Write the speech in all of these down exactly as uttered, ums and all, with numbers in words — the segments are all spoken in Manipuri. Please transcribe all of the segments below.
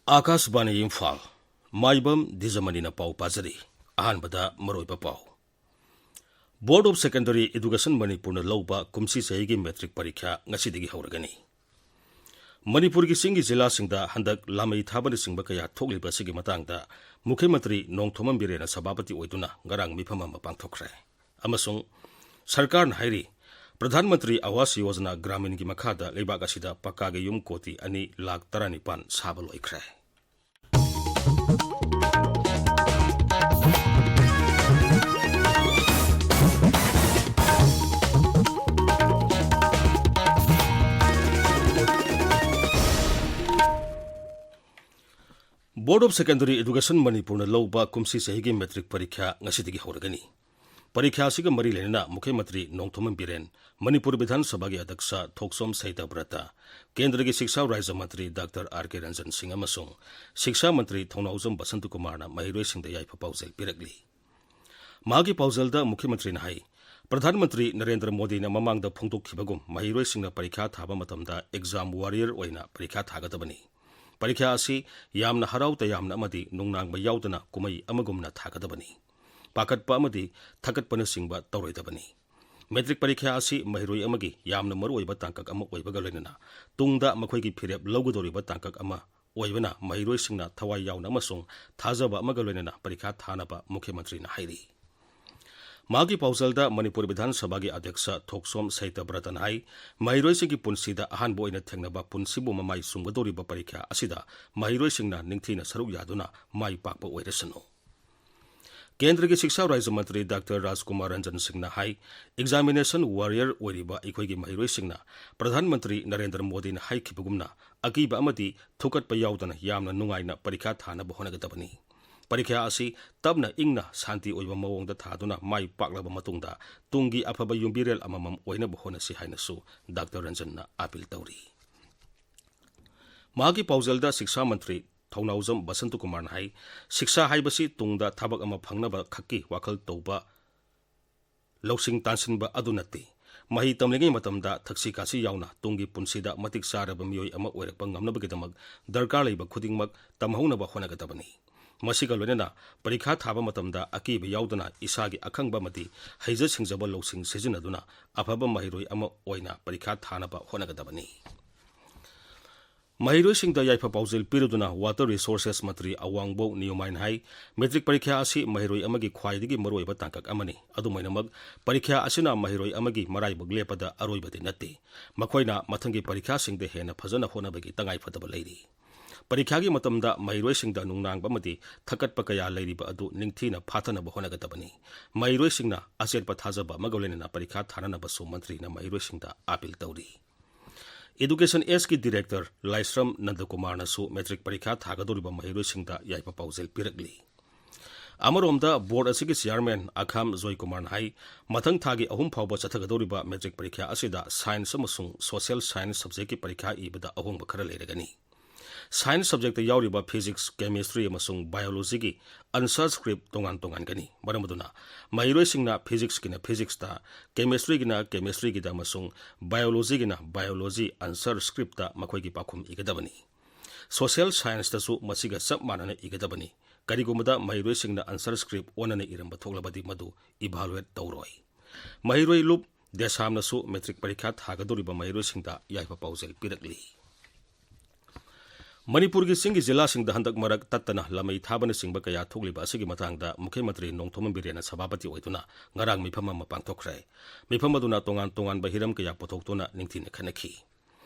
ꯑꯥꯀꯥꯁꯕꯥꯅꯤ ꯏꯝꯐꯥꯜ, ꯃꯥꯏꯕꯝ ꯗꯤꯖꯃꯅꯤꯅ ꯄꯥꯎ ꯄꯥꯖꯔꯤ꯫ ꯑꯍꯥꯟꯕꯗ ꯃꯔꯨꯑꯣꯏꯕ ꯄꯥꯎ꯫ Board of Secondary Education ꯃꯅꯤꯄꯨꯔꯅ ꯂꯧꯕ ꯀꯨꯝꯁꯤ ꯆꯍꯤꯒꯤ ꯃꯦꯇ꯭ꯔꯤꯛ ꯄꯔꯤꯈ꯭ꯌꯥ ꯉꯁꯤꯗꯒꯤ ꯍꯧꯔꯒꯅꯤ꯫ ꯃꯅꯤꯄꯨꯔꯒꯤ ꯆꯤꯡꯒꯤ ꯖꯤꯂꯥꯁꯤꯡꯗ ꯍꯟꯗꯛ ꯂꯥꯃꯩ ꯊꯥꯕꯅꯆꯤꯡꯕ ꯀꯌꯥ ꯊꯣꯛꯂꯤꯕ ꯑꯁꯤꯒꯤ ꯃꯇꯥꯡꯗ ꯃꯨꯈ꯭ꯌ ꯃꯟꯇ꯭ꯔꯤ ꯅꯣꯡꯊꯣꯝꯕꯝ ꯕꯤꯔꯦꯟꯅ ꯁꯚꯥꯄꯇꯤ ꯑꯣꯏꯗꯨꯅ ꯉꯔꯥꯡ ꯃꯤꯐꯝ ꯑꯃ ꯄꯥꯡꯊꯣꯛꯈ꯭ꯔꯦ꯫ ꯑꯃꯁꯨꯡ ꯁꯔꯀꯥꯔꯅ ꯍꯥꯏꯔꯤ, ꯄ꯭ꯔꯙꯥꯟ ꯃꯟꯇ꯭ꯔꯤ ꯑꯋꯥꯁ ꯌꯣꯖꯅꯥ ꯒ꯭ꯔꯥꯃꯤꯟꯒꯤ ꯃꯈꯥꯗ ꯂꯩꯕꯥꯛ ꯑꯁꯤꯗ ꯄꯛꯀꯥꯒꯤ ꯌꯨꯝ ꯀꯣꯇꯤ ꯑꯅꯤ ꯂꯥꯈ ꯇꯔꯥꯅꯤꯄꯥꯟ ꯁꯥꯕ ꯂꯣꯏꯈ꯭ꯔꯦ꯫ Board of Secondary Education ꯃꯅꯤꯄꯨꯔꯅ ꯂꯧꯕ ꯀꯨꯝꯁꯤ ꯆꯍꯤꯒꯤ ꯃꯦꯇ꯭ꯔꯤꯛ ꯄꯔꯤꯈ꯭ꯌꯥ ꯉꯁꯤꯗꯒꯤ ꯍꯧꯔꯒꯅꯤ꯫ ꯄꯔꯤꯈ꯭ꯌꯥ ꯑꯁꯤꯒ ꯃꯔꯤ ꯂꯩꯅꯅ ꯃꯨꯈ꯭ꯌ ꯃꯟꯇ꯭ꯔꯤ ꯅꯣꯡꯊꯣꯝꯕꯝ ꯕꯤꯔꯦꯟ, ꯃꯅꯤꯄꯨꯔ ꯕꯤꯙꯥꯟ ꯁꯚꯥꯒꯤ ꯑꯗ꯭ꯌꯛꯁ ꯊꯣꯛꯆꯣꯝ ꯁꯇ꯭ꯌꯕ꯭ꯔꯇ, ꯀꯦꯟꯗ꯭ꯔꯒꯤ ꯁꯤꯛꯁꯥ ꯔꯥꯖ꯭ꯌ ꯃꯟꯇ꯭ꯔꯤ ꯗꯥꯛꯇꯔ ꯑꯥꯔ ꯀꯦ ꯔꯟꯖꯟ ꯁꯤꯡ ꯑꯃꯁꯨꯡ ꯁꯤꯛꯁꯥ ꯃꯟꯇ꯭ꯔꯤ ꯊꯧꯅꯥꯎꯖꯝ ꯕꯁꯟꯇ ꯀꯨꯃꯥꯔꯅ ꯃꯍꯩꯔꯣꯏꯁꯤꯡꯗ ꯌꯥꯏꯐ ꯄꯥꯎꯖꯦꯜ ꯄꯤꯔꯛꯂꯤ꯫ ꯃꯍꯥꯛꯀꯤ ꯄꯥꯎꯖꯦꯜꯗ ꯃꯨꯈ꯭ꯌ ꯃꯟꯇ꯭ꯔꯤꯅ ꯍꯥꯏ, ꯄ꯭ꯔꯙꯥꯟ ꯃꯟꯇ꯭ꯔꯤ ꯅꯔꯦꯟꯗ꯭ꯔ ꯃꯣꯗꯤꯅ ꯃꯃꯥꯡꯗ ꯐꯣꯡꯗꯣꯛꯈꯤꯕꯒꯨꯝ ꯃꯍꯩꯔꯣꯏꯁꯤꯡꯅ ꯄꯔꯤꯈ꯭ꯌꯥ ꯊꯥꯕ ꯃꯇꯝꯗ exam warrior ꯑꯣꯏꯅ ꯄꯔꯤꯈ꯭ꯌꯥ ꯊꯥꯒꯗꯕꯅꯤ꯫ ꯄꯔꯤꯈ꯭ꯌꯥ ꯑꯁꯤ ꯌꯥꯝꯅ ꯍꯔꯥꯎ ꯇꯌꯥꯝꯅ ꯑꯃꯗꯤ ꯅꯨꯡꯅꯥꯡꯕ ꯌꯥꯎꯗꯅ ꯀꯨꯝꯍꯩ ꯑꯃꯒꯨꯝꯅ ꯊꯥꯒꯗꯕꯅꯤ꯫ ꯄꯥꯈꯠꯄ ꯑꯃꯗꯤ ꯊꯀꯠꯄꯅꯆꯤꯡꯕ ꯇꯧꯔꯣꯏꯗꯕꯅꯤ꯫ ꯃꯦꯇ꯭ꯔꯤꯛ ꯄꯔꯤꯈ꯭ꯌꯥ ꯑꯁꯤ ꯃꯍꯩꯔꯣꯏ ꯑꯃꯒꯤ ꯌꯥꯝꯅ ꯃꯔꯨꯑꯣꯏꯕ ꯇꯥꯡꯀꯛ ꯑꯃ ꯑꯣꯏꯕꯒ ꯂꯣꯏꯅꯅ ꯇꯨꯡꯗ ꯃꯈꯣꯏꯒꯤ ꯐꯤꯔꯦꯞ ꯂꯧꯒꯗꯧꯔꯤꯕ ꯇꯥꯡꯀꯛ ꯑꯃ ꯑꯣꯏꯕꯅ ꯃꯍꯩꯔꯣꯏꯁꯤꯡꯅ ꯊꯋꯥꯏ ꯌꯥꯎꯅ ꯑꯃꯁꯨꯡ ꯊꯥꯖꯕ ꯑꯃꯒ ꯂꯣꯏꯅꯅ ꯄꯔꯤꯈ꯭ꯌꯥ ꯊꯥꯅꯕ ꯃꯨꯈ꯭ꯌ ꯃꯟꯇ꯭ꯔꯤꯅ ꯍꯥꯏꯔꯤ꯫ ꯃꯍꯥꯛꯀꯤ ꯄꯥꯎꯖꯦꯜꯗ ꯃꯅꯤꯄꯨꯔ ꯕꯤꯙꯥꯟ ꯁꯚꯥꯒꯤ ꯑꯗ꯭ꯌꯛꯁ ꯊꯣꯛꯆꯣꯝ ꯁꯇ꯭ꯌꯕ꯭ꯔꯇꯅ ꯍꯥꯏ, ꯃꯍꯩꯔꯣꯏꯁꯤꯡꯒꯤ ꯄꯨꯟꯁꯤꯗ ꯑꯍꯥꯟꯕ ꯑꯣꯏꯅ ꯊꯦꯡꯅꯕ ꯄꯨꯟꯁꯤꯕꯨ ꯃꯃꯥꯏ ꯆꯨꯝꯒꯗꯧꯔꯤꯕ ꯄꯔꯤꯈ꯭ꯌꯥ ꯑꯁꯤꯗ ꯃꯍꯩꯔꯣꯏꯁꯤꯡꯅ ꯅꯤꯡꯊꯤꯅ ꯁꯔꯨꯛ ꯌꯥꯗꯨꯅ ꯃꯥꯏ ꯄꯥꯛꯄ ꯑꯣꯏꯔꯁꯅꯨ꯫ ꯀꯦꯟꯗ꯭ꯔꯒꯤ ꯁꯤꯛꯁꯥ ꯔꯥꯖ꯭ꯌ ꯃꯟꯇ꯭ꯔꯤ ꯗꯥꯛꯇꯔ ꯔꯥꯖꯀꯨꯃꯥꯔ ꯔꯟꯖꯟ ꯁꯤꯡꯅ ꯍꯥꯏ, examination warrior ꯑꯣꯏꯔꯤꯕ ꯑꯩꯈꯣꯏꯒꯤ ꯃꯍꯩꯔꯣꯏꯁꯤꯡꯅ ꯄ꯭ꯔꯙꯥꯟ ꯃꯟꯇ꯭ꯔꯤ ꯅꯔꯦꯟꯗ꯭ꯔ ꯃꯣꯗꯤꯅ ꯍꯥꯏꯈꯤꯕꯒꯨꯝꯅ ꯑꯀꯤꯕ ꯑꯃꯗꯤ ꯊꯨꯀꯠꯄ ꯌꯥꯎꯗꯅ ꯌꯥꯝꯅ ꯅꯨꯡꯉꯥꯏꯅ ꯄꯔꯤꯈꯥ ꯊꯥꯅꯕ ꯍꯣꯠꯅꯒꯗꯕꯅꯤ꯫ ꯄꯔꯤꯈꯥ ꯑꯁꯤ ꯇꯞꯅ ꯏꯪꯅ ꯁꯥꯟꯇꯤ ꯑꯣꯏꯕ ꯃꯑꯣꯡꯗ ꯊꯥꯗꯨꯅ ꯃꯥꯏ ꯄꯥꯛꯂꯕ ꯃꯇꯨꯡꯗ ꯇꯨꯡꯒꯤ ꯑꯐꯕ ꯌꯨꯝꯕꯤꯔꯦꯜ ꯑꯃꯃꯝ ꯑꯣꯏꯅꯕ ꯍꯣꯠꯅꯁꯤ ꯍꯥꯏꯅꯁꯨ ꯗꯥꯛꯇꯔ ꯔꯟꯖꯟꯅ ꯑꯥꯄꯤꯜ ꯇꯧꯔꯤ꯫ ꯃꯍꯥꯛꯀꯤ ꯄꯥꯎꯖꯦꯜꯗ ꯁꯤꯛꯁꯥ ꯃꯟꯇ꯭ꯔꯤ ꯊꯧꯅꯥꯎꯖꯝ ꯕꯁꯟꯇ ꯀꯨꯃꯥꯔꯅ ꯍꯥꯏ, ꯁꯤꯛꯁꯥ ꯍꯥꯏꯕꯁꯤ ꯇꯨꯡꯗ ꯊꯕꯛ ꯑꯃ ꯐꯪꯅꯕ ꯈꯛꯀꯤ ꯋꯥꯈꯜ ꯇꯧꯕ, ꯂꯧꯁꯤꯡ ꯇꯥꯟꯁꯤꯟꯕ ꯑꯗꯨ ꯅꯠꯇꯦ꯫ ꯃꯍꯩ ꯇꯝꯂꯤꯉꯩ ꯃꯇꯝꯗ ꯊꯛꯁꯤ ꯈꯥꯁꯤ ꯌꯥꯎꯅ ꯇꯨꯡꯒꯤ ꯄꯨꯟꯁꯤꯗ ꯃꯇꯤꯛ ꯆꯥꯔꯕ ꯃꯤꯑꯣꯏ ꯑꯃ ꯑꯣꯏꯔꯛꯄ ꯉꯝꯅꯕꯒꯤꯗꯃꯛ ꯗꯔꯀꯥꯔ ꯂꯩꯕ ꯈꯨꯗꯤꯡꯃꯛ ꯇꯝꯍꯧꯅꯕ ꯍꯣꯠꯅꯒꯗꯕꯅꯤ꯫ ꯃꯁꯤꯒ ꯂꯣꯏꯅꯅ ꯄꯔꯤꯈꯥ ꯊꯥꯕ ꯃꯇꯝꯗ ꯑꯀꯤꯕ ꯌꯥꯎꯗꯅ ꯏꯁꯥꯒꯤ ꯑꯈꯪꯕ ꯑꯃꯗꯤ ꯍꯩꯖ ꯁꯤꯡꯖꯕ ꯂꯧꯁꯤꯡ ꯁꯤꯖꯤꯟꯅꯗꯨꯅ ꯑꯐꯕ ꯃꯍꯩꯔꯣꯏ ꯑꯃ ꯑꯣꯏꯅ ꯄꯔꯤꯈꯥ ꯊꯥꯅꯕ ꯍꯣꯠꯅꯒꯗꯕꯅꯤ꯫ ꯃꯍꯩꯔꯣꯏꯁꯤꯡꯗ ꯌꯥꯏꯐ ꯄꯥꯎꯖꯦꯜ ꯄꯤꯔꯗꯨꯅ Water Resources ꯃꯟꯇ꯭ꯔꯤ ꯑꯋꯥꯡꯕꯧ ꯅꯤꯌꯣꯃꯥꯏꯅ ꯍꯥꯏ, ꯃꯦꯇ꯭ꯔꯤꯛ ꯄꯔꯤꯈ꯭ꯌꯥ ꯑꯁꯤ ꯃꯍꯩꯔꯣꯏ ꯑꯃꯒꯤ ꯈ꯭ꯋꯥꯏꯗꯒꯤ ꯃꯔꯨꯑꯣꯏꯕ ꯇꯥꯡꯀꯛ ꯑꯃꯅꯤ꯫ ꯑꯗꯨꯝ ꯑꯣꯏꯅꯃꯛ, ꯄꯔꯤꯈ꯭ꯌꯥ ꯑꯁꯤꯅ ꯃꯍꯩꯔꯣꯏ ꯑꯃꯒꯤ ꯃꯔꯥꯏꯕꯛ ꯂꯦꯞꯄꯗ ꯑꯔꯣꯏꯕꯗꯤ ꯅꯠꯇꯦ꯫ ꯃꯈꯣꯏꯅ ꯃꯊꯪꯒꯤ ꯄꯔꯤꯈ꯭ꯌꯥꯁꯤꯡꯗ ꯍꯦꯟꯅ ꯐꯖꯅ ꯍꯣꯠꯅꯕꯒꯤ ꯇꯉꯥꯏꯐꯗꯕ ꯂꯩꯔꯤ꯫ ꯄꯔꯤꯈ꯭ꯌꯥꯒꯤ ꯃꯇꯝꯗ ꯃꯍꯩꯔꯣꯏꯁꯤꯡꯗ ꯅꯨꯡꯅꯥꯡꯕ ꯑꯃꯗꯤ ꯊꯛꯀꯠꯄ ꯀꯌꯥ ꯂꯩꯔꯤꯕ ꯑꯗꯨ ꯅꯤꯡꯊꯤꯅ ꯐꯥꯊꯅꯕ ꯍꯣꯠꯅꯒꯗꯕꯅꯤ꯫ ꯃꯍꯩꯔꯣꯏꯁꯤꯡꯅ ꯑꯆꯦꯠꯄ ꯊꯥꯖꯕ ꯑꯃꯒ ꯂꯣꯏꯅꯅ ꯄꯔꯤꯈ꯭ꯌꯥ ꯊꯥꯅꯅꯕꯁꯨ ꯃꯟꯇ꯭ꯔꯤꯅ ꯃꯍꯩꯔꯣꯏꯁꯤꯡꯗ ꯑꯥꯄꯤꯜ ꯇꯧꯔꯤ꯫ Education Sꯀꯤ Director ꯂꯥꯏꯁ꯭ꯔꯝ ꯅꯟꯗꯀꯨꯃꯥꯔꯅꯁꯨ ꯃꯦꯇ꯭ꯔꯤꯛ ꯄꯔꯤꯈꯥ ꯊꯥꯒꯗꯧꯔꯤꯕ ꯃꯍꯩꯔꯣꯏꯁꯤꯡꯗ ꯌꯥꯏꯐ ꯄꯥꯎꯖꯦꯜ ꯄꯤꯔꯛꯂꯤ꯫ ꯑꯃꯔꯣꯝꯗ, ꯕꯣꯔꯗ ꯑꯁꯤꯒꯤ ꯆꯤꯌꯥꯔꯃꯦꯟ ꯑꯈꯥꯝ ꯖꯣꯏꯀꯨꯃꯥꯔꯅ ꯍꯥꯏ, ꯃꯊꯪ ꯊꯥꯒꯤ ꯑꯍꯨꯝ ꯐꯥꯎꯕ ꯆꯠꯊꯒꯗꯧꯔꯤꯕ ꯃꯦꯇ꯭ꯔꯤꯛ ꯄꯔꯤꯈꯥ ꯑꯁꯤꯗ ꯁꯥꯏꯟꯁ ꯑꯃꯁꯨꯡ ꯁꯣꯁꯤꯌꯦꯜ ꯁꯥꯏꯟꯁ ꯁꯕꯖꯦꯛꯀꯤ ꯄꯔꯤꯈꯥ ꯏꯕꯗ ꯑꯍꯣꯡꯕ ꯈꯔ ꯂꯩꯔꯒꯅꯤ꯫ ꯁꯥꯏꯟꯁ ꯁꯕꯖꯦꯛꯇ ꯌꯥꯎꯔꯤꯕ ꯐꯤꯖꯤꯛꯁ, ꯀꯦꯃꯤꯁꯇ꯭ꯔꯤ ꯑꯃꯁꯨꯡ ꯕꯥꯏꯑꯣꯂꯣꯖꯤꯒꯤ ꯑꯟꯁꯔ ꯁ꯭ꯀ꯭ꯔꯤꯞ ꯇꯣꯉꯥꯟ ꯇꯣꯉꯥꯟꯒꯅꯤ꯫ ꯃꯔꯝ ꯑꯗꯨꯅ, ꯃꯍꯩꯔꯣꯏꯁꯤꯡꯅ ꯐꯤꯖꯤꯛꯁꯀꯤꯅ ꯐꯤꯖꯤꯛꯁꯇ, ꯀꯦꯃꯤꯁꯇ꯭ꯔꯤꯒꯤꯅ ꯀꯦꯃꯤꯁꯇ꯭ꯔꯤꯒꯤꯗ ꯑꯃꯁꯨꯡ ꯕꯥꯏꯑꯣꯂꯣꯖꯤꯒꯤꯅ ꯕꯥꯏꯑꯣꯂꯣꯖꯤ ꯑꯟꯁꯔ ꯁ꯭ꯀ꯭ꯔꯤꯞꯇ ꯃꯈꯣꯏꯒꯤ ꯄꯥꯎꯈꯨꯝ ꯏꯒꯗꯕꯅꯤ꯫ ꯁꯣꯁꯤꯌꯦꯜ ꯁꯥꯏꯟꯁꯇꯁꯨ ꯃꯁꯤꯒ ꯆꯞ ꯃꯥꯟꯅꯅ ꯏꯒꯗꯕꯅꯤ꯫ ꯀꯔꯤꯒꯨꯝꯕꯗ ꯃꯍꯩꯔꯣꯏꯁꯤꯡꯅ ꯑꯟꯁꯔ ꯁ꯭ꯀ꯭ꯔꯤꯞ ꯑꯣꯟꯅꯅ ꯏꯔꯝꯕ ꯊꯣꯛꯂꯕꯗꯤ ꯃꯗꯨ ꯏꯚꯥꯂꯨꯑꯦꯠ ꯇꯧꯔꯣꯏ꯫ ꯃꯍꯩꯔꯣꯏ ꯂꯨꯞ ꯗꯦꯁꯥꯝꯅꯁꯨ ꯃꯦꯇ꯭ꯔꯤꯛ ꯄꯔꯤꯈꯥ ꯊꯥꯒꯗꯧꯔꯤꯕ ꯃꯍꯩꯔꯣꯏꯁꯤꯡꯗ ꯌꯥꯏꯐ ꯄꯥꯎꯖꯦꯜ ꯄꯤꯔꯛꯂꯤ꯫ ꯃꯅꯤꯄꯨꯔꯒꯤ ꯆꯤꯡꯒꯤ ꯖꯤꯂꯥꯁꯤꯡꯗ ꯍꯟꯗꯛ ꯃꯔꯛ ꯇꯠꯇꯅ ꯂꯃꯩ ꯊꯥꯕꯅꯆꯤꯡꯕ ꯀꯌꯥ ꯊꯣꯛꯂꯤꯕ ꯑꯁꯤꯒꯤ ꯃꯇꯥꯡꯗ ꯃꯨꯈ꯭ꯌ ꯃꯟꯇ꯭ꯔꯤ ꯅꯣꯡꯊꯣꯝꯕꯝ ꯕꯤꯔꯦꯟꯅ ꯁꯚꯥꯄꯇꯤ ꯑꯣꯏꯗꯨꯅ ꯉꯔꯥꯡ ꯃꯤꯐꯝ ꯑꯃ ꯄꯥꯡꯊꯣꯛꯈ꯭ꯔꯦ꯫ ꯃꯤꯐꯝ ꯑꯗꯨꯅ ꯇꯣꯉꯥꯟ ꯇꯣꯉꯥꯟꯕ ꯍꯤꯔꯝ ꯀꯌꯥ ꯄꯨꯊꯣꯛꯇꯨꯅ ꯅꯤꯡꯊꯤꯅ ꯈꯟꯅꯈꯤ꯫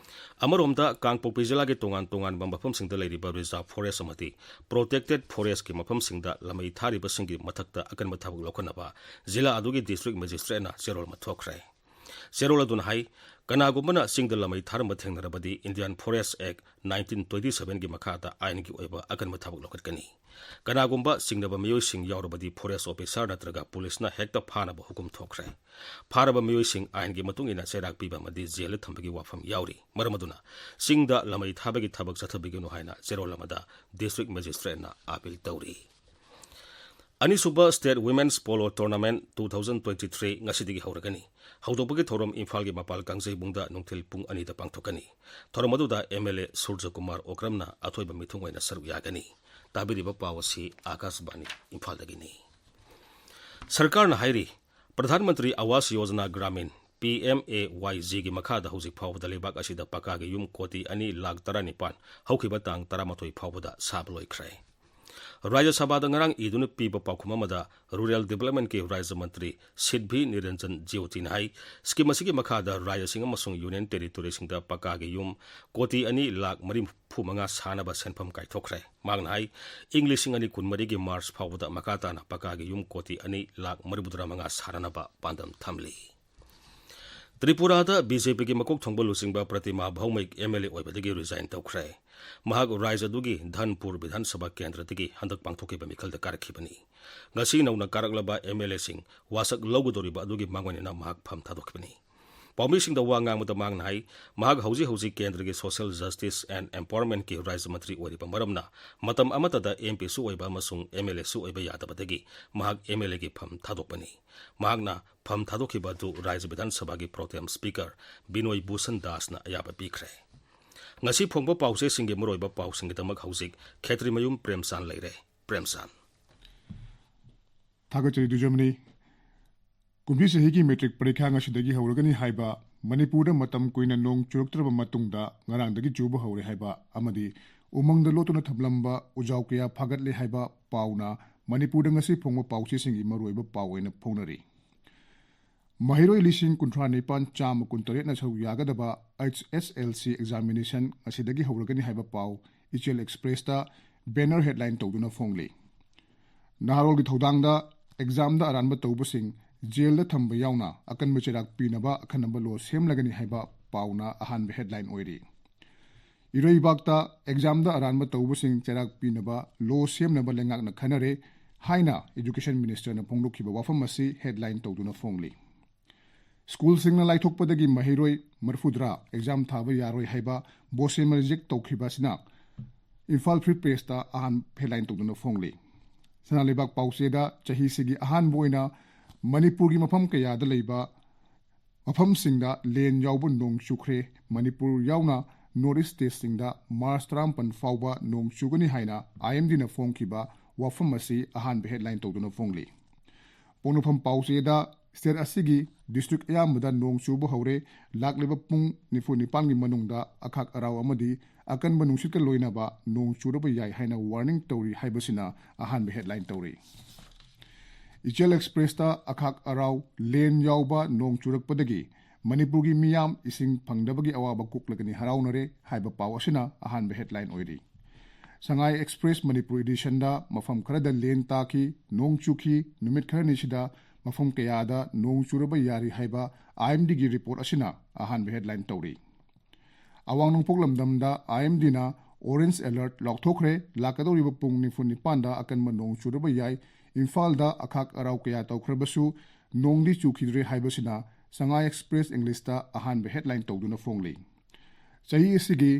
ꯑꯃꯔꯣꯝꯗ, ꯀꯥꯡꯄꯣꯛꯄꯤ ꯖꯤꯂꯥꯒꯤ ꯇꯣꯉꯥꯟ ꯇꯣꯉꯥꯟꯕ ꯃꯐꯝꯁꯤꯡꯗ ꯂꯩꯔꯤꯕ ꯔꯤꯖꯥꯔꯚ ꯐꯣꯔꯦꯁ ꯑꯃꯗꯤ ꯄ꯭ꯔꯣꯇꯦꯛꯇꯦꯗ ꯐꯣꯔꯦꯁꯀꯤ ꯃꯐꯝꯁꯤꯡꯗ ꯂꯃꯩ ꯊꯥꯔꯤꯕꯁꯤꯡꯒꯤ ꯃꯊꯛꯇ ꯑꯀꯟꯕ ꯊꯕꯛ ꯂꯧꯈꯠꯅꯕ ꯖꯤꯂꯥ ꯑꯗꯨꯒꯤ ꯗꯤꯁꯇ꯭ꯔꯤꯛ ꯃꯦꯖꯤꯁꯇ꯭ꯔꯦꯠꯅ ꯆꯦꯔꯣꯜ ꯑꯃ ꯊꯣꯛꯈ꯭ꯔꯦ꯫ ꯆꯦꯔꯣꯜ ꯑꯗꯨꯅ ꯍꯥꯏ, ꯀꯅꯥꯒꯨꯝꯕꯅ ꯆꯤꯡꯗ ꯂꯃꯩ ꯊꯥꯔꯝꯕ ꯊꯦꯡꯅꯔꯕꯗꯤ Indian Forest Act nineteen twenty sevenꯒꯤ ꯃꯈꯥꯗ ꯑꯥꯏꯟꯒꯤ ꯑꯣꯏꯕ ꯑꯀꯟꯕ ꯊꯕꯛ ꯂꯧꯈꯠꯀꯅꯤ꯫ ꯀꯅꯥꯒꯨꯝꯕ ꯆꯤꯡꯅꯕ ꯃꯤꯑꯣꯏꯁꯤꯡ ꯌꯥꯎꯔꯕꯗꯤ ꯐꯣꯔꯦꯁ ꯑꯣꯐꯤꯁꯥꯔ ꯅꯠꯇ꯭ꯔꯒ ꯄꯨꯂꯤꯁꯅ ꯍꯦꯛꯇ ꯐꯥꯅꯕ ꯍꯨꯀꯨꯝ ꯊꯣꯛꯈ꯭ꯔꯦ꯫ ꯐꯥꯔꯕ ꯃꯤꯑꯣꯏꯁꯤꯡ ꯑꯥꯏꯟꯒꯤ ꯃꯇꯨꯡ ꯏꯟꯅ ꯆꯩꯔꯥꯛ ꯄꯤꯕ ꯑꯃꯗꯤ ꯖꯦꯜꯗ ꯊꯝꯕꯒꯤ ꯋꯥꯐꯝ ꯌꯥꯎꯔꯤ꯫ ꯃꯔꯝ ꯑꯗꯨꯅ ꯆꯤꯡꯗ ꯂꯃꯩ ꯊꯥꯕꯒꯤ ꯊꯕꯛ ꯆꯠꯊꯕꯤꯒꯅꯨ ꯍꯥꯏꯅ ꯆꯦꯔꯣꯜ ꯑꯃꯗ ꯗꯤꯁꯇ꯭ꯔꯤꯛ ꯃꯦꯖꯤꯁꯇ꯭ꯔꯦꯠꯅ ꯑꯥꯄꯤꯜ ꯇꯧꯔꯤ꯫ ꯑꯅꯤꯁꯨꯕ State Women's Polo Tournament two thousand twenty-three ꯉꯁꯤꯗꯒꯤ ꯍꯧꯔꯒꯅꯤ꯫ ꯍꯧꯗꯣꯛꯄꯒꯤ ꯊꯧꯔꯝ ꯏꯝꯐꯥꯜꯒꯤ ꯃꯄꯥꯜ ꯀꯥꯡꯖꯩꯕꯨꯡꯗ ꯅꯨꯡꯊꯤꯜ ꯄꯨꯡ ꯑꯅꯤꯗ ꯄꯥꯡꯊꯣꯛꯀꯅꯤ꯫ ꯊꯧꯔꯝ ꯑꯗꯨꯗ MLA ꯁꯨꯔꯖꯀꯨꯃꯥꯔ ꯑꯣꯀ꯭ꯔꯝꯅ ꯑꯊꯣꯏꯕ ꯃꯤꯊꯨꯡ ꯑꯣꯏꯅ ꯁꯔꯨꯛ ꯌꯥꯒꯅꯤ꯫ ꯇꯥꯕꯤꯔꯤꯕ ꯄꯥꯎ ꯑꯁꯤ ꯑꯥꯀꯥꯁꯕꯥꯅꯤ ꯏꯝꯐꯥꯜꯗꯒꯤꯅꯤ꯫ ꯁꯔꯀꯥꯔꯅ ꯍꯥꯏꯔꯤ, ꯄ꯭ꯔꯙꯥꯟ ꯃꯟꯇ꯭ꯔꯤ ꯑꯋꯥꯁ ꯌꯣꯖꯅꯥ ꯒ꯭ꯔꯥꯃꯤꯟ, PMAYG ꯒꯤ ꯃꯈꯥꯗ ꯍꯧꯖꯤꯛ ꯐꯥꯎꯕꯗ ꯂꯩꯕꯥꯛ ꯑꯁꯤꯗ ꯄꯀꯥꯒꯤ ꯌꯨꯝ ꯀꯣꯇꯤ ꯑꯅꯤ ꯂꯥꯈ ꯇꯔꯥꯅꯤꯄꯥꯟ ꯍꯧꯈꯤꯕ ꯇꯥꯡ ꯇꯔꯥꯃꯥꯊꯣꯏ ꯐꯥꯎꯕꯗ ꯁꯥꯕ ꯂꯣꯏꯈ꯭ꯔꯦ꯫ ꯔꯥꯖ꯭ꯌ ꯁꯚꯥꯗ ꯉꯔꯥꯡ ꯏꯗꯨꯅ ꯄꯤꯕ ꯄꯥꯎꯈꯨꯝ ꯑꯃꯗ Rural Development ꯀꯤ ꯔꯥꯖ꯭ꯌ ꯃꯟꯇ꯭ꯔꯤ ꯁꯤꯗꯚꯤ ꯅꯤꯔꯟꯖꯟ ꯖ꯭ꯌꯣꯇꯤꯅ ꯍꯥꯏ, ꯁ꯭ꯀꯤꯝ ꯑꯁꯤꯒꯤ ꯃꯈꯥꯗ ꯔꯥꯖ꯭ꯌꯁꯤꯡ ꯑꯃꯁꯨꯡ ꯌꯨꯅꯤꯌꯟ ꯇꯦꯔꯤꯇꯣꯔꯤꯁꯤꯡꯗ ꯄꯀꯥꯒꯤ ꯌꯨꯝ ꯀꯣꯇꯤ ꯑꯅꯤ ꯂꯥꯈ ꯃꯔꯤꯐꯨ ꯃꯉꯥ ꯁꯥꯅꯕ ꯁꯦꯟꯐꯝ ꯀꯥꯏꯊꯣꯛꯈ꯭ꯔꯦ꯫ ꯃꯍꯥꯛꯅ ꯍꯥꯏ, ꯏꯪ ꯂꯤꯁꯤꯡ ꯑꯅꯤ ꯀꯨꯟꯃꯔꯤꯒꯤ ꯃꯥꯔꯆ ꯐꯥꯎꯕꯗ ꯃꯈꯥ ꯇꯥꯅ ꯄꯀꯥꯒꯤ ꯌꯨꯝ ꯀꯣꯇꯤ ꯑꯅꯤ ꯂꯥꯈ ꯃꯔꯤꯐꯨꯇꯔꯥ ꯃꯉꯥ ꯁꯥꯅꯅꯕ ꯄꯥꯟꯗꯝ ꯊꯝꯂꯤ꯫ ꯇ꯭ꯔꯤꯄꯨꯔꯥꯗ BJP ꯒꯤ ꯃꯀꯣꯛ ꯊꯣꯡꯕ ꯂꯨꯆꯤꯡꯕ ꯄ꯭ꯔꯇꯤꯃꯥ ꯚꯧꯃꯤꯛ MLA ꯑꯣꯏꯕꯗꯒꯤ resign ꯇꯧꯈ꯭ꯔꯦ꯫ ꯃꯍꯥꯛ ꯔꯥꯖ꯭ꯌ ꯑꯗꯨꯒꯤ ꯙꯟꯄꯨꯔ ꯕꯤꯙꯥꯟ ꯁꯚꯥ ꯀꯦꯟꯗ꯭ꯔꯗꯒꯤ ꯍꯟꯗꯛ ꯄꯥꯡꯊꯣꯛꯈꯤꯕ ꯃꯤꯈꯜꯗ ꯀꯥꯔꯛꯈꯤꯕꯅꯤ꯫ ꯉꯁꯤ ꯅꯧꯅ ꯀꯥꯔꯛꯂꯕ MLA ꯁꯤꯡ ꯋꯥꯁꯛ ꯂꯧꯒꯗꯧꯔꯤꯕ ꯑꯗꯨꯒꯤ ꯃꯥꯡꯑꯣꯏꯅꯅ ꯃꯍꯥꯛ ꯐꯝ ꯊꯥꯗꯣꯛꯈꯤꯕꯅꯤ꯫ ꯄꯥꯎꯃꯤꯁꯤꯡꯗ ꯋꯥ ꯉꯥꯡꯕꯗ ꯃꯍꯥꯛꯅ ꯍꯥꯏ, ꯃꯍꯥꯛ ꯍꯧꯖꯤꯛ ꯍꯧꯖꯤꯛ ꯀꯦꯟꯗ꯭ꯔꯒꯤ Social Justice and Empowerment ꯀꯤ ꯔꯥꯖ꯭ꯌ ꯃꯟꯇ꯭ꯔꯤ ꯑꯣꯏꯔꯤꯕ ꯃꯔꯝꯅ ꯃꯇꯝ ꯑꯃꯠꯇꯗ MP ꯁꯨ ꯑꯣꯏꯕ ꯑꯃꯁꯨꯡ MLA ꯁꯨ ꯑꯣꯏꯕ ꯌꯥꯗꯕꯗꯒꯤ ꯃꯍꯥꯛ MLA ꯒꯤ ꯐꯝ ꯊꯥꯗꯣꯛꯄꯅꯤ꯫ ꯃꯍꯥꯛꯅ ꯐꯝ ꯊꯥꯗꯣꯛꯈꯤꯕ ꯑꯗꯨ ꯔꯥꯖ꯭ꯌ ꯕꯤꯙꯥꯟ ꯁꯚꯥꯒꯤ pro tem speaker ꯕꯤꯅꯣꯏ ꯚꯨꯁꯟ ꯗꯥꯁꯅ ꯑꯌꯥꯕ ꯄꯤꯈ꯭ꯔꯦ꯫ ꯉꯁꯤ ꯐꯣꯡꯕ ꯄꯥꯎꯆꯦꯁꯤꯡꯒꯤ ꯃꯔꯨꯑꯣꯏꯕ ꯄꯥꯎꯁꯤꯡꯒꯤꯗꯃꯛ ꯍꯧꯖꯤꯛ ꯈꯦꯇ꯭ꯔꯤꯃꯌꯨꯝ ꯄ꯭ꯔꯦꯝꯆꯥꯟ ꯂꯩꯔꯦ꯫ ꯄ꯭ꯔꯦꯝꯆꯥꯟ꯫ ꯊꯥꯒꯠꯆꯔꯤ ꯗꯨꯖꯃꯅꯤ꯫ ꯀꯨꯝꯁꯤ ꯆꯍꯤꯒꯤ ꯃꯦꯇ꯭ꯔꯤꯛ ꯄꯔꯤꯈꯥ ꯉꯁꯤꯗꯒꯤ ꯍꯧꯔꯒꯅꯤ ꯍꯥꯏꯕ, ꯃꯅꯤꯄꯨꯔꯗ ꯃꯇꯝ ꯀꯨꯏꯅ ꯅꯣꯡ ꯆꯨꯔꯛꯇ꯭ꯔꯕ ꯃꯇꯨꯡꯗ ꯉꯔꯥꯡꯗꯒꯤ ꯆꯨꯕ ꯍꯧꯔꯦ ꯍꯥꯏꯕ ꯑꯃꯗꯤ ꯎꯃꯪꯗ ꯂꯣꯠꯇꯨꯅ ꯊꯝꯂꯝꯕ ꯎꯖꯥꯎ ꯀꯌꯥ ꯐꯥꯒꯠꯂꯦ ꯍꯥꯏꯕ ꯄꯥꯎꯅ ꯃꯅꯤꯄꯨꯔꯗ ꯉꯁꯤ ꯐꯣꯡꯕ ꯄꯥꯎꯆꯦꯁꯤꯡꯒꯤ ꯃꯔꯨꯑꯣꯏꯕ ꯄꯥꯎ ꯑꯣꯏꯅ ꯐꯣꯡꯅꯔꯤ꯫ ꯃꯍꯩꯔꯣꯏ ꯂꯤꯁꯤꯡ ꯀꯨꯟꯊ꯭ꯔꯥ ꯅꯤꯄꯥꯟ ꯆꯥꯝꯃ ꯀꯨꯟꯇꯔꯦꯠꯅ ꯁꯔꯨꯛ ꯌꯥꯒꯗꯕ HSLC examination ꯉꯁꯤꯗꯒꯤ ꯍꯧꯔꯒꯅꯤ ꯍꯥꯏꯕ ꯄꯥꯎ ꯏꯆꯦꯜ Express ꯇ banner headline ꯇꯧꯗꯨꯅ ꯐꯣꯡꯂꯤ꯫ ꯅꯍꯥꯔꯣꯜꯒꯤ ꯊꯧꯗꯥꯡꯗ exam ꯗ ꯑꯔꯥꯟꯕ ꯇꯧꯕꯁꯤꯡ ꯖꯦꯜꯗ ꯊꯝꯕ ꯌꯥꯎꯅ ꯑꯀꯟꯕ ꯆꯩꯔꯥꯛ ꯄꯤꯅꯕ ꯑꯈꯟꯅꯕ law ꯁꯦꯝꯂꯒꯅꯤ ꯍꯥꯏꯕ ꯄꯥꯎꯅ ꯑꯍꯥꯟꯕ headline ꯑꯣꯏꯔꯤ꯫ ꯏꯔꯩꯕꯥꯛꯇ exam ꯗ ꯑꯔꯥꯟꯕ ꯇꯧꯕꯁꯤꯡ ꯆꯩꯔꯥꯛ ꯄꯤꯅꯕ law ꯁꯦꯝꯅꯕ ꯂꯩꯉꯥꯛꯅ ꯈꯟꯅꯔꯦ ꯍꯥꯏꯅ Education Minister ꯅ ꯐꯣꯡꯗꯣꯛꯈꯤꯕ ꯋꯥꯐꯝ ꯑꯁꯤ headline ꯇꯧꯗꯨꯅ ꯐꯣꯡꯂꯤ꯫ ꯁ꯭ꯀꯨꯜꯁꯤꯡꯅ ꯂꯥꯏꯊꯣꯛꯄꯗꯒꯤ ꯃꯍꯩꯔꯣꯏ ꯃꯔꯤꯐꯨꯇꯔꯥ exam ꯊꯥꯕ ꯌꯥꯔꯣꯏ ꯍꯥꯏꯕ ꯕꯣꯁꯦꯝ reject ꯇꯧꯈꯤꯕ ꯑꯁꯤꯅ ꯏꯝꯐꯥꯜ Free Press ꯇ ꯑꯍꯥꯟꯕ headline ꯇꯧꯗꯨꯅ ꯐꯣꯡꯂꯤ꯫ ꯁꯅꯥ ꯂꯩꯕꯥꯛ ꯄꯥꯎꯆꯦꯗ ꯆꯍꯤꯁꯤꯒꯤ ꯑꯍꯥꯟꯕ ꯑꯣꯏꯅ ꯃꯅꯤꯄꯨꯔꯒꯤ ꯃꯐꯝ ꯀꯌꯥꯗ ꯂꯩꯕ ꯃꯐꯝꯁꯤꯡꯗ ꯂꯦꯟ ꯌꯥꯎꯕ ꯅꯣꯡ ꯆꯨꯈ꯭ꯔꯦ꯫ ꯃꯅꯤꯄꯨꯔ ꯌꯥꯎꯅ ꯅꯣꯔꯠ ꯏꯁ ꯁ꯭ꯇꯦꯠꯁꯤꯡꯗ ꯃꯥꯔꯆ ꯇꯔꯥꯃꯥꯄꯟ ꯐꯥꯎꯕ ꯅꯣꯡ ꯆꯨꯒꯅꯤ ꯍꯥꯏꯅ ꯑꯥꯏ ꯑꯦꯝ ꯗꯤꯅ ꯐꯣꯡꯈꯤꯕ ꯋꯥꯐꯝ ꯑꯁꯤ ꯑꯍꯥꯟꯕ ꯍꯦꯗꯂꯥꯏꯟ ꯇꯧꯗꯨꯅ ꯐꯣꯡꯂꯤ꯫ ꯄꯣꯛꯅꯐꯝ ꯄꯥꯎꯆꯦꯗ ꯁ꯭ꯇꯦꯠ ꯑꯁꯤꯒꯤ ꯗꯤꯁꯇ꯭ꯔꯤꯛ ꯑꯌꯥꯝꯕꯗ ꯅꯣꯡ ꯆꯨꯕ ꯍꯧꯔꯦ꯫ ꯂꯥꯛꯂꯤꯕ ꯄꯨꯡ ꯅꯤꯐꯨ ꯅꯤꯄꯥꯟꯒꯤ ꯃꯅꯨꯡꯗ ꯑꯈꯥꯛ ꯑꯔꯥꯎ ꯑꯃꯗꯤ ꯑꯀꯟꯕ ꯅꯨꯡꯁꯤꯠꯀ ꯂꯣꯏꯅꯕ ꯅꯣꯡ ꯆꯨꯔꯕ ꯌꯥꯏ ꯍꯥꯏꯅ ꯋꯥꯔꯅꯤꯡ ꯇꯧꯔꯤ ꯍꯥꯏꯕꯁꯤꯅ ꯑꯍꯥꯟꯕ ꯍꯦꯗꯂꯥꯏꯟ ꯇꯧꯔꯤ꯫ ꯏꯆꯦꯜ ꯑꯦꯛꯁꯄ꯭ꯔꯦꯁꯇ ꯑꯈꯥꯛ ꯑꯔꯥꯎ ꯂꯦꯟ ꯌꯥꯎꯕ ꯅꯣꯡ ꯆꯨꯔꯛꯄꯗꯒꯤ ꯃꯅꯤꯄꯨꯔꯒꯤ ꯃꯤꯌꯥꯝ ꯏꯁꯤꯡ ꯐꯪꯗꯕꯒꯤ ꯑꯋꯥꯕ ꯀꯣꯛꯂꯒꯅꯤ ꯍꯔꯥꯎꯅꯔꯦ ꯍꯥꯏꯕ ꯄꯥꯎ ꯑꯁꯤꯅ ꯑꯍꯥꯟꯕ ꯍꯦꯗꯂꯥꯏꯟ ꯑꯣꯏꯔꯤ꯫ ꯁꯉꯥꯏ ꯑꯦꯛꯁꯄ꯭ꯔꯦꯁ ꯃꯅꯤꯄꯨꯔ ꯏꯗꯤꯁꯟꯗ ꯃꯐꯝ ꯈꯔꯗ ꯂꯦꯟ ꯇꯥꯈꯤ, ꯅꯣꯡ ꯆꯨꯈꯤ, ꯅꯨꯃꯤꯠ ꯈꯔꯅꯤꯁꯤꯗ ꯃꯐꯝ ꯀꯌꯥꯗ ꯅꯣꯡ ꯆꯨꯔꯕ ꯌꯥꯔꯤ ꯍꯥꯏꯕ ꯑꯥꯏ ꯑꯦꯝ ꯗꯤꯒꯤ ꯔꯤꯄꯣꯔꯠ ꯑꯁꯤꯅ ꯑꯍꯥꯟꯕ ꯍꯦꯗꯂꯥꯏꯟ ꯇꯧꯔꯤ꯫ ꯑꯋꯥꯡ ꯅꯣꯡꯄꯣꯛ ꯂꯝꯗꯝꯗ ꯑꯥꯏ ꯑꯦꯝ ꯗꯤꯅ ꯑꯣꯔꯦꯟꯖ ꯑꯦꯂꯔꯠ ꯂꯥꯎꯊꯣꯛꯈ꯭ꯔꯦ꯫ ꯂꯥꯛꯀꯗꯧꯔꯤꯕ ꯄꯨꯡ ꯅꯤꯐꯨ ꯅꯤꯄꯥꯟꯗ ꯑꯀꯟꯕ ꯅꯣꯡ ꯆꯨꯔꯕ ꯌꯥꯏ꯫ ꯏꯝꯐꯥꯜꯗ ꯑꯈꯥꯛ ꯑꯔꯥꯎ ꯀꯌꯥ ꯇꯧꯈ꯭ꯔꯕꯁꯨ ꯅꯣꯡꯗꯤ ꯆꯨꯈꯤꯗ꯭ꯔꯦ ꯍꯥꯏꯕꯁꯤꯅ ꯁꯉꯥꯏ ꯑꯦꯛꯁꯄ꯭ꯔꯦꯁ ꯏꯪꯂꯤꯁꯇ ꯑꯍꯥꯟꯕ ꯍꯦꯗꯂꯥꯏꯟ ꯇꯧꯗꯨꯅ ꯐꯣꯡꯂꯤ꯫ ꯆꯍꯤ ꯑꯁꯤꯒꯤ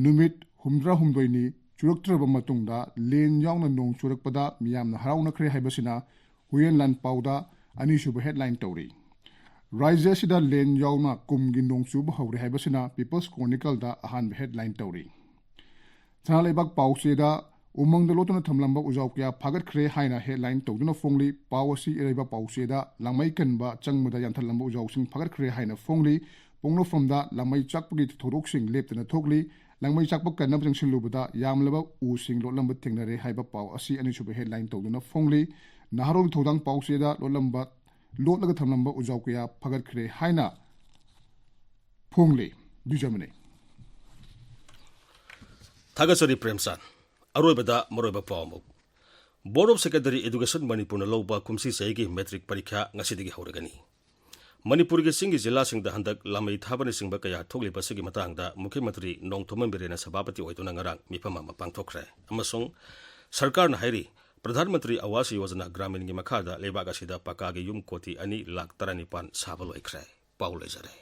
ꯅꯨꯃꯤꯠ ꯍꯨꯝꯗ꯭ꯔꯥ ꯍꯨꯝꯗꯣꯏꯅꯤ ꯆꯨꯔꯛꯇ꯭ꯔꯕ ꯃꯇꯨꯡꯗ ꯂꯦꯟ ꯌꯥꯎꯅ ꯅꯣꯡ ꯆꯨꯔꯛꯄꯗ ꯃꯤꯌꯥꯝꯅ ꯍꯔꯥꯎꯅꯈ꯭ꯔꯦ ꯍꯥꯏꯕꯁꯤꯅ ꯍꯨꯏꯌꯦꯟ ꯂꯥꯟꯄꯥꯎꯗ ꯑꯅꯤꯁꯨꯕ ꯍꯦꯗꯂꯥꯏꯟ ꯇꯧꯔꯤ꯫ ꯔꯥꯖ꯭ꯌ ꯑꯁꯤꯗ ꯂꯦꯟ ꯌꯥꯎꯅ ꯀꯨꯝꯒꯤ ꯅꯣꯡ ꯆꯨꯕ ꯍꯧꯔꯦ ꯍꯥꯏꯕꯁꯤꯅ ꯄꯤꯄꯜꯁ ꯀ꯭ꯔꯣꯅꯤꯀꯜꯗ ꯑꯍꯥꯟꯕ ꯍꯦꯗꯂꯥꯏꯟ ꯇꯧꯔꯤ꯫ ꯁꯅꯥ ꯂꯩꯕꯥꯛ ꯄꯥꯎꯆꯦꯗ ꯎꯃꯪꯗ ꯂꯣꯠꯇꯨꯅ ꯊꯝꯂꯝꯕ ꯎꯖꯥꯎ ꯀꯌꯥ ꯐꯥꯒꯠꯈ꯭ꯔꯦ ꯍꯥꯏꯅ ꯍꯦꯗꯂꯥꯏꯟ ꯇꯧꯗꯨꯅ ꯐꯣꯡꯂꯤ꯫ ꯄꯥꯎ ꯑꯁꯤ ꯏꯔꯩꯕ ꯄꯥꯎꯆꯦꯗ ꯂꯥꯡꯃꯩ ꯀꯟꯕ ꯆꯪꯕꯗ ꯌꯥꯟꯊꯠꯂꯝꯕ ꯎꯖꯥꯎꯁꯤꯡ ꯐꯥꯒꯠꯈ꯭ꯔꯦ ꯍꯥꯏꯅ ꯐꯣꯡꯂꯤ꯫ ꯄꯣꯛꯅꯐꯝꯗ ꯂꯥꯡꯃꯩ ꯆꯥꯛꯄꯒꯤ ꯊꯧꯗꯣꯛꯁꯤꯡ ꯂꯦꯞꯇꯅ ꯊꯣꯛꯂꯤ꯫ ꯂꯥꯡꯃꯩ ꯆꯥꯛꯄ ꯀꯟꯅꯕ ꯆꯪꯁꯤꯜꯂꯨꯕꯗ ꯌꯥꯝꯂꯕ ꯎꯁꯤꯡ ꯂꯣꯠꯂꯝꯕ ꯊꯦꯡꯅꯔꯦ ꯍꯥꯏꯕ ꯄꯥꯎ ꯑꯁꯤ ꯑꯅꯤꯁꯨꯕ ꯍꯦꯗꯂꯥꯏꯟ ꯇꯧꯗꯨꯅ ꯐꯣꯡꯂꯤ꯫ ꯅꯍꯥꯔꯣꯜꯒꯤ ꯊꯧꯗꯥꯡ ꯄꯥꯎꯆꯦꯗ ꯂꯣꯠꯂꯝꯕ, ꯂꯣꯠꯂꯒ ꯊꯝꯂꯝꯕ ꯎꯖꯥꯎ ꯀꯌꯥ ꯐꯥꯒꯠꯈ꯭ꯔꯦ ꯍꯥꯏꯅ ꯐꯣꯡꯂꯤ꯫ ꯗꯨꯖꯃꯅꯤ꯫ ꯊꯥꯒꯠꯆꯔꯤ ꯄ꯭ꯔꯦꯝꯆꯥꯟ꯫ ꯑꯔꯣꯏꯕꯗ ꯃꯔꯨꯑꯣꯏꯕ ꯄꯥꯎ ꯑꯃꯨꯛ꯫ Board of Secondary Education ꯃꯅꯤꯄꯨꯔꯅ ꯂꯧꯕ ꯀꯨꯝꯁꯤ ꯆꯍꯤꯒꯤ ꯃꯦꯇ꯭ꯔꯤꯛ ꯄꯔꯤꯈ꯭ꯌꯥ ꯉꯁꯤꯗꯒꯤ ꯍꯧꯔꯒꯅꯤ꯫ ꯃꯅꯤꯄꯨꯔꯒꯤ ꯆꯤꯡꯒꯤ ꯖꯤꯂꯥꯁꯤꯡꯗ ꯍꯟꯗꯛ ꯂꯥꯃꯩ ꯊꯥꯕꯅꯆꯤꯡꯕ ꯀꯌꯥ ꯊꯣꯛꯂꯤꯕ ꯑꯁꯤꯒꯤ ꯃꯇꯥꯡꯗ ꯃꯨꯈ꯭ꯌ ꯃꯟꯇ꯭ꯔꯤ ꯅꯣꯡꯊꯣꯝꯕꯝ ꯕꯤꯔꯦꯟꯅ ꯁꯚꯥꯄꯇꯤ ꯑꯣꯏꯗꯨꯅ ꯉꯔꯥꯡ ꯃꯤꯐꯝ ꯑꯃ ꯄꯥꯡꯊꯣꯛꯈ꯭ꯔꯦ꯫ ꯑꯃꯁꯨꯡ ꯁꯔꯀꯥꯔꯅ ꯍꯥꯏꯔꯤ, ꯄ꯭ꯔꯙꯥꯟ ꯃꯟꯇ꯭ꯔꯤ ꯑꯥꯋꯥꯁ ꯌꯣꯖꯅꯥ ꯒ꯭ꯔꯥꯃꯤꯟꯒꯤ ꯃꯈꯥꯗ ꯂꯩꯕꯥꯛ ꯑꯁꯤꯗ ꯄꯀꯥꯒꯤ ꯌꯨꯝ ꯀꯣꯇꯤ ꯑꯅꯤ ꯂꯥꯈ ꯇꯔꯥꯅꯤꯄꯥꯟ ꯁꯥꯕ ꯂꯣꯏꯈ꯭ꯔꯦ꯫ ꯄꯥꯎ ꯂꯣꯏꯖꯔꯦ꯫